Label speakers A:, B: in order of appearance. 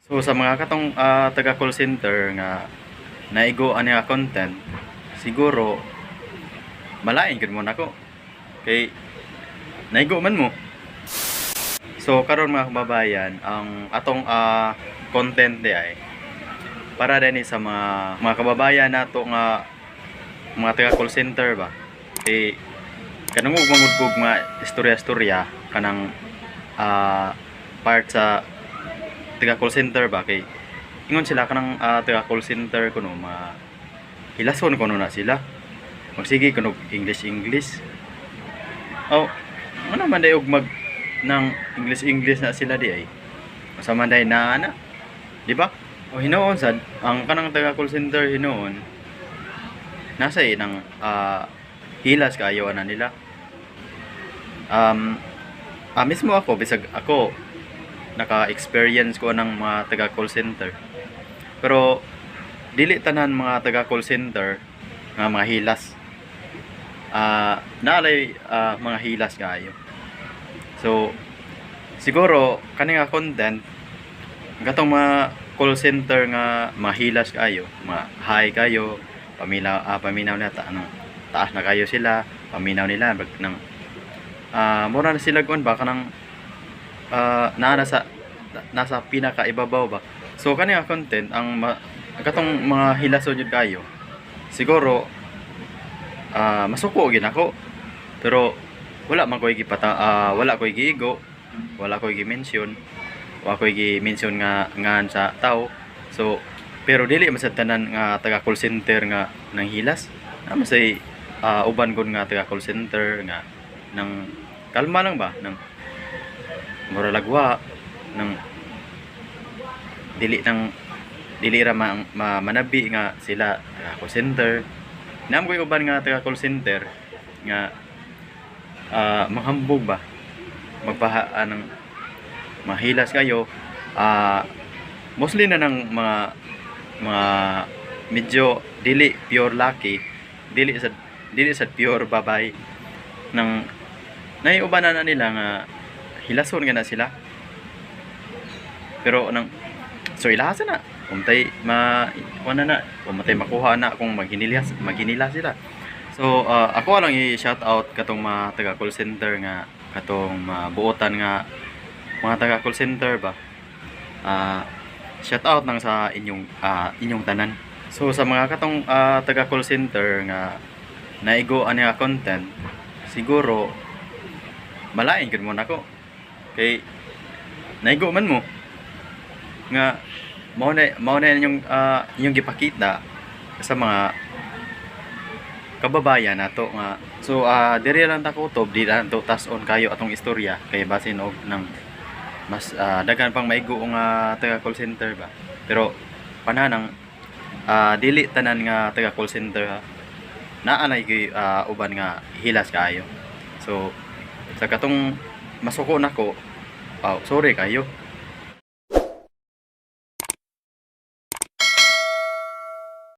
A: So sa mga katong taga call center nga naigo ani nga content, siguro malain gud mo nako kay naigo man mo. So karon, mga kababayan, ang atong content di ay para din sa mga kababayan nato nga mga taga call center ba, kay kanang ug mangud mga istorya-istorya kanang part sa taga call center ba, kay ingon sila kanang taga call center kuno mga hilason kuno na sila, magsige kuno English English. Oh, ano man day og mag nang English English na sila di ay asa man day na ana, di ba? O hinuon sad ang kanang taga call center, hinuon nasa eh nang hilas kayo ana nila. Mismo ako, bisag ako naka-experience ko ng mga taga call center, pero dili tanan mga taga call center nga mga hilas. Naalay mga hilas kaayo. So siguro kani nga content, katong mga call center nga mga hilas kaayo, mga high kayo, paminaw, paminaw na ta, ano, taas na kayo sila, paminaw nila bag nang mura na sila kuan ba, kanang naa na sa nasa pinakaibabaw ba. So kani nga content, ang katong mga hilason jud kayo, siguro masuko gid ako, pero wala man koy gipata, wala koy giigo, wala koy gi-mention, wala koy gi-mention nga ngan sa tao. So pero dili man sad tanan nga taga call center nga nang hilas na masay uban kon nga taga call center nga nang kalma lang ba, nang mura lagwa nang dili nang dili ra manabi nga sila taga call center. Naam koy uban nga taga call center nga manghambog ba, magpaha anang mahilas kayo. Mostly na ng mga medyo dili pure laki, dili sa pure babay, nang naiuban na nila nga hilason nga na sila. Pero nang so ilahasan na untay ma kuha na umatay makuha na kung maghinila, maghinila sila. So ako lang i-shout out katong mga taga call center nga katong mabuotan nga mga taga call center ba. Shout out nang sa inyong tanan. So sa mga katong taga call center nga naigo ani nga content, siguro malain gud mo nako kay naigo man mo nga mao na inyong gipakita sa mga kababayan nato nga. So diri lang ta kutob, di lang to tas-on kayo atong istorya kay basin og nang mas daghan pang maigo nga taga call center ba. Pero pananang dili tanan nga taga call center ha, naa na gyud uban nga hilas kaayo. So sa katong masuko nako, oh, sorry kayo.